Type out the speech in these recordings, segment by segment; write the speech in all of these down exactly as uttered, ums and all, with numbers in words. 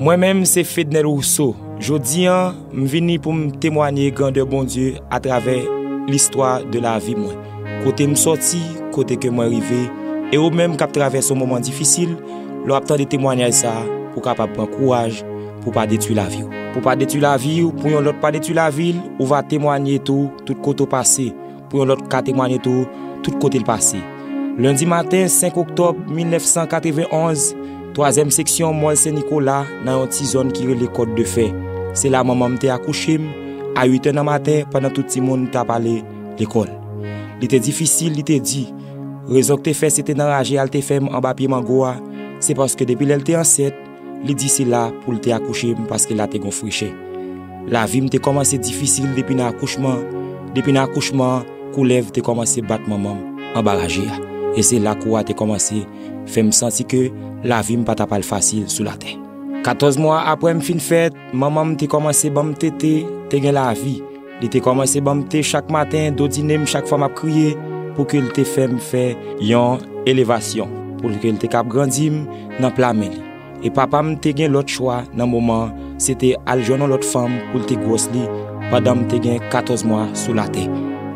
Mwen menm se Fednel Rousseau. Jodi an, m vini pou m temwanye grandè Bondye atravè listwa de lavi mwen. Kote m sòti, kote ke mwen rive, e ou menm k ap travèse yon moman difisil, lè w ap tande temwanyaj sa a, pou w kapab pran kouraj, pou w pa detwi lavi w. Pou w pa detwi lavi w, pou yon lòt pa detwi lavi l, ou va temwanye tou, tout kote w pase, pou yon lòt ka temwanye tou, tout kote l pase. Lendi maten, senk oktòb mil nèf san katrevenn onz, twazyèm seksyon Mòl Sen Nikola, nan yon ti zòn ki rele Kòd de Fè. Se la manman m te akouche m, a uit è nan maten, pandan tout timoun t ap ale lekòl. Li te difisil, li te di. Rezon k te fè se te nan raje a l te fè m anba pye mango a, se paske depi lè l te ansent, li di se la pou l te akouche m paske la te gon frechè. Lavi m te kòmanse difisil depi nan akouchman. Depi nan akouchman an, koulèv te kòmanse bat manman m anba raje a. E se la kou a te kòmanse fè m santi ke lavi m pa t ap al fasil sou latè. Katòz mwa apre m fin fèt, manman m te kòmanse ban m tete, te gen lavi. Li te kòmanse ban m te chak maten, dodinen m chak fwa m ap kriye, pou ke l te fè m fè yon elevasyon, pou ke l te kab grandi m nan pla men li. E papa m te gen lòt chwa nan moman an, se te al jwenn yon lòt fanm pou l te gwòs li pandan m te gen katòz mwa sou latè.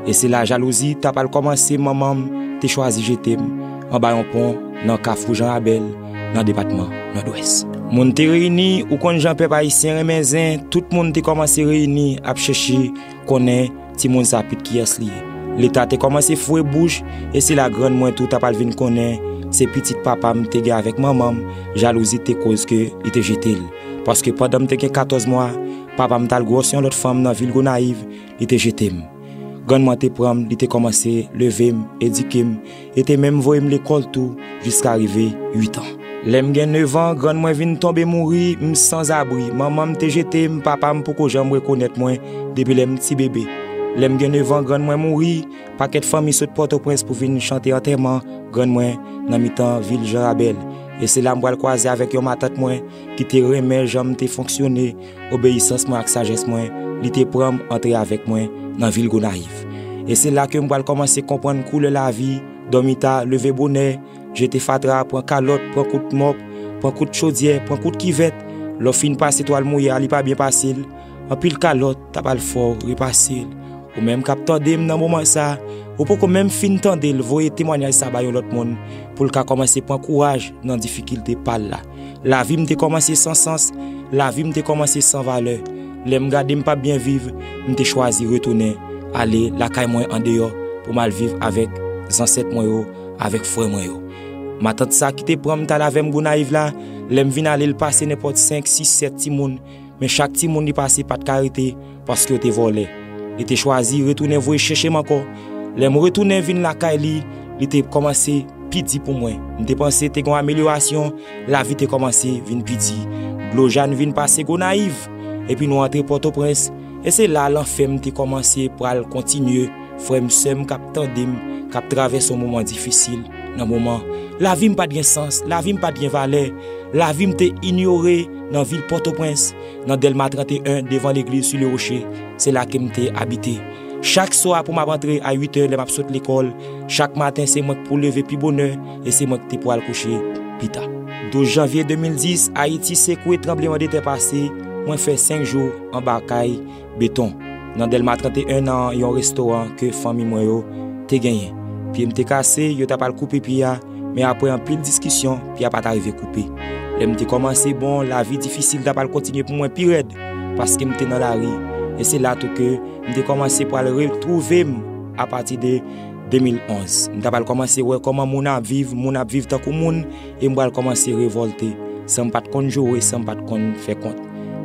E se la jalouzi t ap al kòmanse, manman m te chwazi jete m anba yon pon nan Kafou Jan Rabèl, nan depatman Nòdwès. Moun te reyini, ou konn jan pèp ayisyen renmen zen, tout moun te kòmanse reyini ap chèche konnen timoun sa pitit kiyès li ye. Leta te kòmanse foure bouch, e se la grann mwen tou t ap al vin konnen se pitit papa m te gen avèk manman m, jalouzi te koz ke li te jete l. Paske pandan m te gen katòz mwa, papa m t al gwòs yon lòt fanm nan vil Gonayiv, li te jete m. Grann mwen te pran m, li te kòmanse leve m, edike m, e te menm voye m lekòl tou, jiska rive uit an. Lè m gen nèf an, grann mwen vin tonbe mouri, m sanzabri. Manman m te jete m, papa m poko janm rekonèt mwen depi lè m ti bebe. Lè m gen nèf an, grann mwen mouri, pakèt fanmi sot Pòtoprens pou vin chante antèman grann mwen nan mitan vil Jan Rabèl. E se la m pral kwaze avèk yon matant mwen ki te renmen jan m te fonksyone, obeyisans mwen ak sajès mwen, li te pran m antre avèk mwen nan vil Gonayiv. E se la ke m pral kòmanse konprann koulè lavi, dòmi ta, leve bonè, jete fatra, pran kalòt, pran kout mòp, pran kout chodyè, pran kout kivèt. Lè w fin pase twal mouye a, li pa byen pase l. Anpil kalòt t ap al fè w repase l. Ou menm k ap tande m nan moman sa, ou poko menm fin tande l voye temwanyaj sa bay yon lòt moun, pou l ka kòmanse pran kouraj nan difikilte pa l la. Lavi m te kòmanse san sans, lavi m te kòmanse san valè. Lè m gade m p ap byen viv, m te chwazi retounen ale lakay mwen andeyò pou m al viv avèk zansèt mwen yo, avèk frè mwen yo. Matant sa ki te pran m t al avè m Gonayiv la, lè m vin ale, l pase nenpòt senk, sis, sèt timoun, men chak timoun li pase pa t ka rete, paske yo te vòlè. Li te chwazi retounen voye chèche m ankò. Lè m retounen vin lakay li, li te kòmanse pi di pou mwen. M te panse te gen yon amelyorasyon, lavi te kòmanse vin pi di. Dlo Jàn vin pase Gonayiv, epi nou antre Pòtoprens, e se la lanfè m te kòmanse pral kontinye. Frè m, sè m k ap tande m, k ap travèse yon moman difisil nan moman. Lavi m pa t gen sans, lavi m pa t gen valè, lavi m te inyore nan vil Pòtoprens, nan Dèlma trannteyen, devan legliz Sous le Rocher, se la ke m te abite. Chak swa pou m ap antre a uit è lè m ap sot lekòl, chak maten se mwen k pou leve pi bonè e se mwen k te pou al kouche pi ta. Douz janvye de mil dis, Ayiti sekwe, tranblemanntè pase, mwen fè senk jou anba kay beton, nan Dèlma trannteyen, nan yon restoran ke fanmi mwen yo te genyen. Pye m te kase, yo t ap al koupe pye a, men apre anpil diskisyon, pye a pa t arive koupe. Lè m te kòmanse bon, lavi difisil t ap al kontinye pou mwen pi rèd, paske m te nan lari. E se la tou ke m te kòmanse pral retwouve m apati de de mil onz. M t ap al kòmanse wè kòman moun ap viv, moun ap viv tankou moun, e m pral kòmanse revòlte, san m pa t konn joure, san m pa t konn fè kont.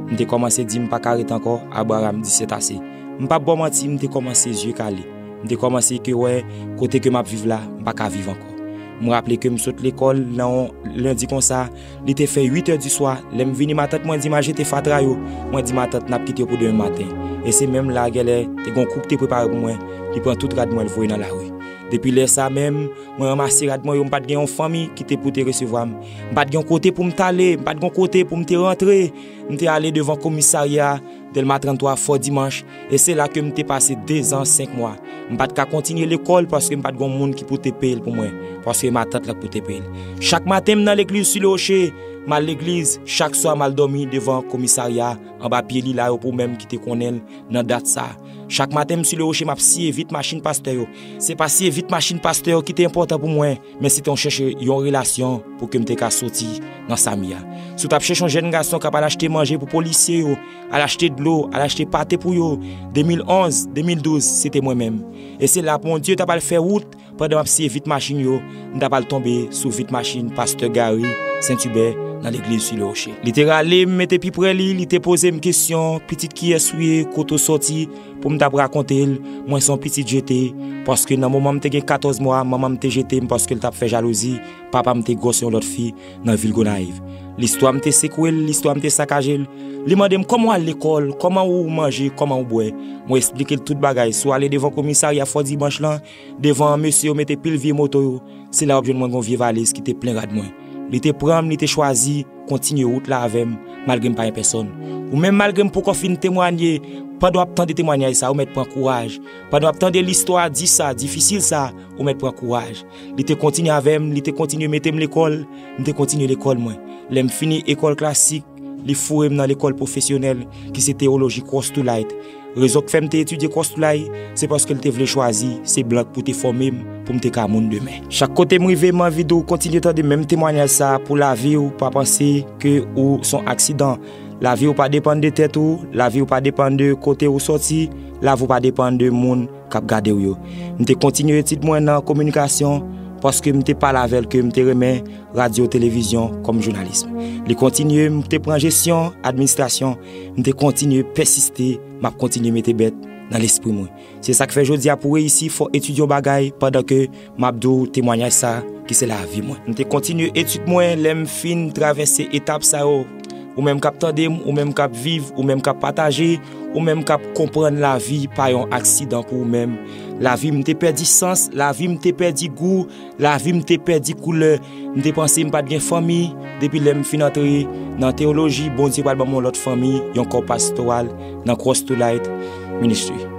M te kòmanse di m pa ka ret ankò, Abraram di sètase. M p ap ba w manti, m te kòmanse zye kale. M te kòmanse ke wè kote ke m ap viv la, m pa ka viv ankò. M raple ke m sot lekòl nan yon lendi konsa, li te fè uit è di swa, lè m vini, matant mwen di m al jete fatra yo. Mwen di matant n ap kite yo pou demen maten. E se menm la, gèlè, te gen yon kou k te prepare pou mwen, li pran tout rad mwen, l voye nan lari. Depi lè sa menm, mwen ranmase rad mwen yo, m pa t gen yon fanmi ki te pou te resevwa m. M pa t gen yon kote pou m t ale, m pa t gen yon kote pou m te rantre. M te ale devan komisarya Dèlma tranntwa Fò Dimanch, e se la ke m te pase dezan senk mwa. M pa t ka kontinye lekòl paske m pa t gen yon moun ki pou te peye l pou mwen, paske matant lan k pou te peye l. Chak maten, m nan legliz Sous le Rocher, M al legliz, chak swa m al dòmi devan komisarya, anba pye lila yo pou ou menm ki te konnen l nan dat sa. Chak maten m sou le woche, m ap siye vit machin pastè yo. Se pa siye vit machin pastè yo ki te enpòtan pou mwen, men se te yon chèche yon relasyon pou ke m te ka soti nan sa m ye a. Si w t ap chèche yon jèn gason k ap al achte manje pou polisye yo, al achte dlo, al achte pate pou yo, de mil onz, de mil douz, se te mwen menm. E se la Bondye t ap al fè wout pandan m ap siye vit machin yo, m t ap al tonbe sou vit machin pastè Gary Saint Hubert nan legliz sou le woche. Li te rale m mete pi pre li, li te poze m kesyon, "Pitit, kiyès ou ye, kote w sòti?" Pou m t ap rakonte l, mwen se yon pitit jete, paske nan moman m te gen katòz mwa, manman m te jete m paske l t ap fè jalouzi, papa m te gwòs yon lòt fi nan vil Gonayiv. Listwa m te sekwe l, listwa m te sakaje l. Li mande m, "Kòman w al lekòl? Kòman ou manje? Kòman ou bwè?" Mwen esplike l tout bagay. Si w ale devan komisarya Fò Dimanch lan, devan mesye yo mete pil vye moto yo, se la w ap jwenn mwen gon vye valiz ki te plen rad mwen. Li te pran m, li te chwazi kontinye wout la avè m, malgre m pa gen pèsòn. Ou menm, malgre m poko fin temwanye, pandan w ap tande temwanyaj sa, ou mèt pran kouraj. Pandan w ap tande listwa di sa, difisil sa, ou mèt pran kouraj. Li te kontinye avè m, li te kontinye mete m lekòl, m te kontinye lekòl mwen. Lè m fini ekòl klasik, li foure m nan lekòl pwofesyonèl, ki se teyoloji Cross to Light. Rezon k fè m te etidye Cross to Light, se paske l te vle chwazi se blan k pou te fòme m pou m te ka moun demen. Chak kote m rive, m anvi di w kontinye tande menm temwanyaj sa pou lavi w, pa panse ke ou se yon aksidan. Lavi w pa depann de tèt ou, lavi w pa depann de kote ou sòti, lavi w pa depann de moun k ap gade w yo. M te kontinye etid mwen nan kominikasyon paske m te pale avè l ke m te renmen radyo, televizyon kòm jounalis. Li kontinye, m te pran jesyon, administrasyon, m te kontinye pèsiste, m ap kontinye mete bèt nan lespri mwen. Se sa k fè jodi a pou reyisi, fò w etidye yon bagay pandan ke m ap di w temwanyaj sa ki se lavi mwen. M te kontinye etid mwen, lè m fin travèse etap sa yo. Ou menm k ap tande m, ou menm k ap viv, ou menm k ap pataje, ou menm k ap konprann lavi pa yon aksidan pou ou menm. Lavi m te pèdi sans, lavi m te pèdi gou, lavi m te pèdi koulè. M te panse m pa t gen fanmi. Depi lè m fin antre nan teyoloji, Bondye pral ban m yon lòt fanmi, yon kò pastoral nan Cross to Light Ministry.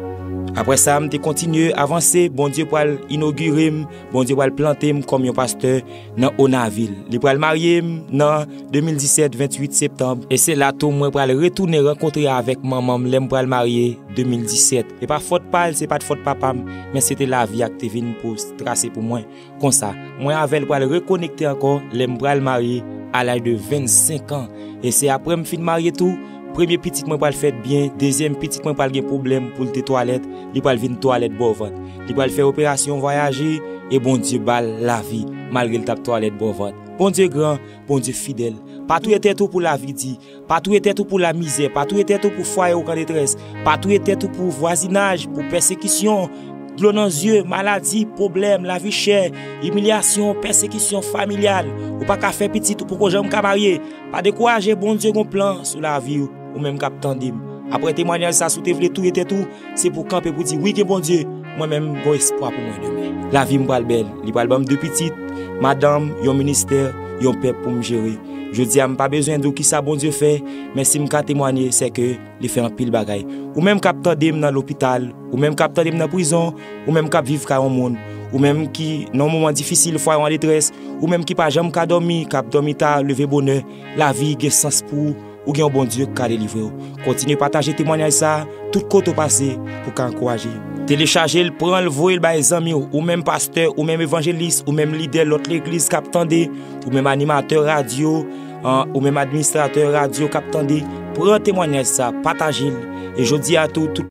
Apre sa, m te kontinye avanse, Bondye pral inogire m, Bondye pral plante m kòm yon pastè nan Onavil. Li pral marye m nan de mil disèt, venntuit septanm. E se la tou mwen pral retounen rankontre avèk manman m lè m pral marye de mil disèt. E pa fòt pa l, se pa t fòt papa m, men se te lavi a k te vin pou trase pou mwen. Konsa, mwen avè l pral rekonekte ankò lè m pral marye a laj de vennsenk an. E se apre m fin marye tou, premye pitit mwen pral fèt byen, dezyèm pitit mwen pral gen pwoblèm pou l te twalèt, li pral vin twalèt bò vant. Li pral fè operasyon vwayaje, e Bondye ba l lavi, malgre l t ap twalèt bò vant. Bondye gran, Bondye fidèl. Pa touye tèt ou pou lavi di. Pa touye tèt ou pou lamizè. Pa touye tèt ou pou fwaye w k an detrès. Pa touye tèt ou pou vwazinaj, pou pèsekisyon, dlo nan zye, maladi, pwoblèm, lavi chè, imilyasyon, pèsekisyon familyal. Ou pa ka fè pitit, ou poko janm ka marye. Pa dekouraje, Bondye gon plan sou lavi w, ou menm k ap tande m. Apre temwanyaj sa, si w te vle touye tèt ou, se pou w kanpe pou di, "Wi, gen Bondye, mwen menm, gon espwa pou mwen demen." Lavi m pral bèl. Li pral ban m de pitit, madanm, yon ministè, yon pèp pou m jere. Jodi a, m pa bezwen di w kisa Bondye fè, men si m ka temwanye, se ke li fè anpil bagay. Ou menm k ap tande m nan lopital, ou menm k ap tande m nan prizon, ou menm k ap viv kay yon moun, ou menm ki nan yon moman difisil, fwaye w an detrès, ou menm ki pa janm ka dòmi, k ap dòmi ta, leve bonè, lavi gen sans pou ou, ou gen yon Bondye k ka delivre w. Kontinye pataje temwanyaj sa a tout kote w pase pou w ka ankouraje. Telechaje l, pran l, voye l bay zanmi w, ou menm pastè, ou menm evanjelis, ou menm lidè lòt legliz k ap tande, ou menm animatè radyo, an, ou menm administratè radyo k ap tande, pran temwanyaj sa, pataje l. E jodi a tou, tout